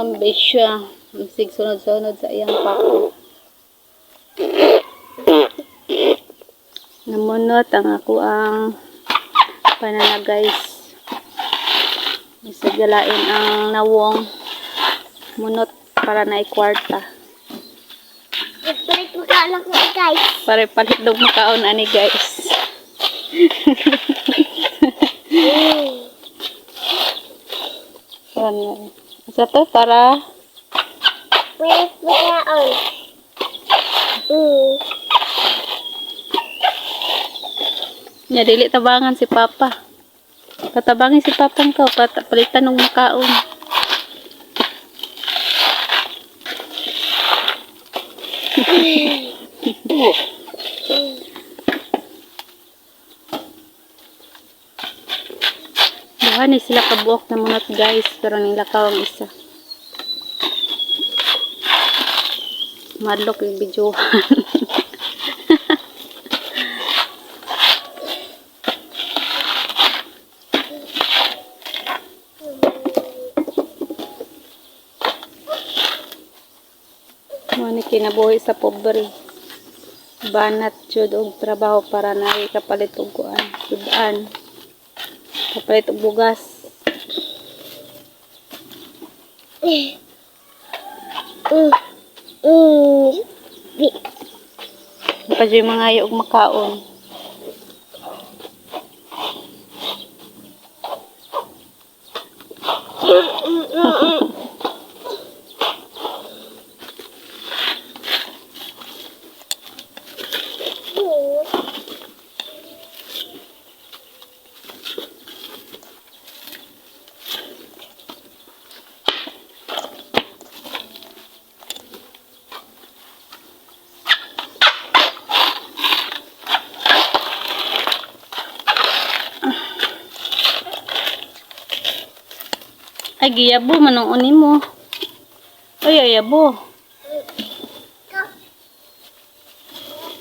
Ma'am Besha. Sig sunod-sunod sa iyang pako. Namunot ang ako ang panana, guys. Isa galain ang nawong munot para na kwarta. Palit mo ka lang ko, guys. Para palit daw makaon ani, guys. Para na. Sa to para Palit mo kaon. Nya dili tabangan si Papa. Katabangin si Papa ko palitan og makaon. Duha ni sila kabuok na munot, guys, pero nilakaw ang isa. Madlok yung videohan. Mo ni kinabuhi sa pobre. Banat jud og trabaho para na kapalit og kuan, sudan. Kapalit og bugas. Bi. Pa jud mga og makaon. Ay, giyabo manong uni mo. Ay, ayabo.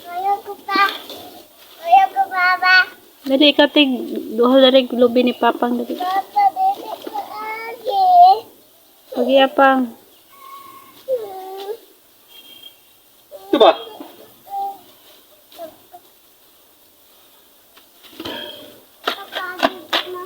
Ayaw ko pa. Ayaw ko, Papa. Dali ka tig duha dali lubi ni Papang dali. Papa, dili ko agi. Pagiyapang. Diba? Papa, agi na.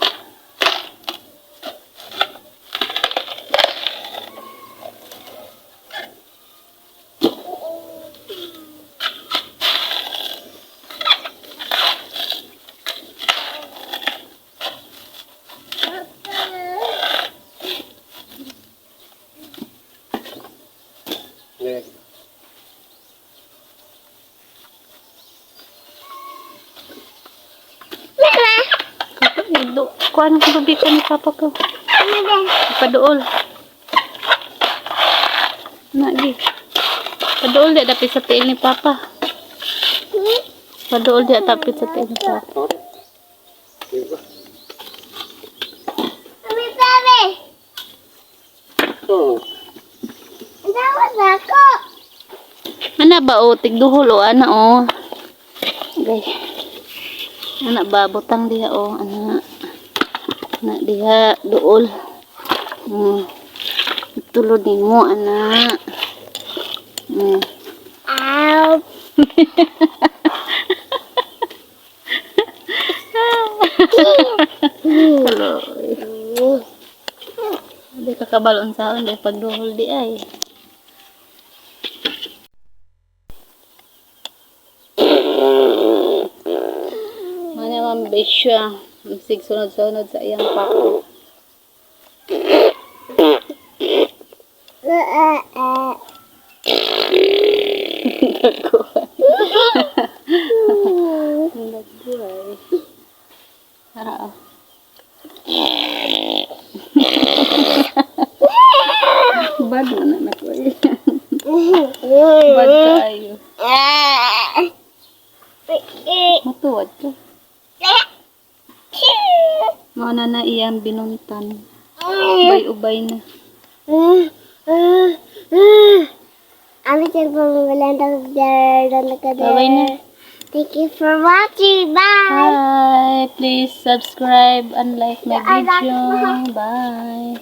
Yeah. Do, kuan ko lubi ka ni Papa ko. Paduol. Nagi. Paduol di dapit sa tiil ni Papa. Paduol di dapit sa tiil ni Papa. Okay. Diba? Mami, papi. Oh. Dawa na ako. Ana ba o tigduhol o ana o. Okay. Ana ba butang diha o ana. Na diha duol. Tulod nimo ana. Ow. Tuloy. Di ka kabalon saon di pagduhol di ay. Mana man besya. Sig sunod-sunod sa iyang pako. Dagkuhan. Dagkuhan. Tara ah. Bad man na nako eh. Bad kaayo. Matuwad ka. Mao na na iyang binuntan. Ubay-ubay na. Bye-bye na. Thank you for watching. Bye. Bye. Please subscribe and like my I like video. Bye.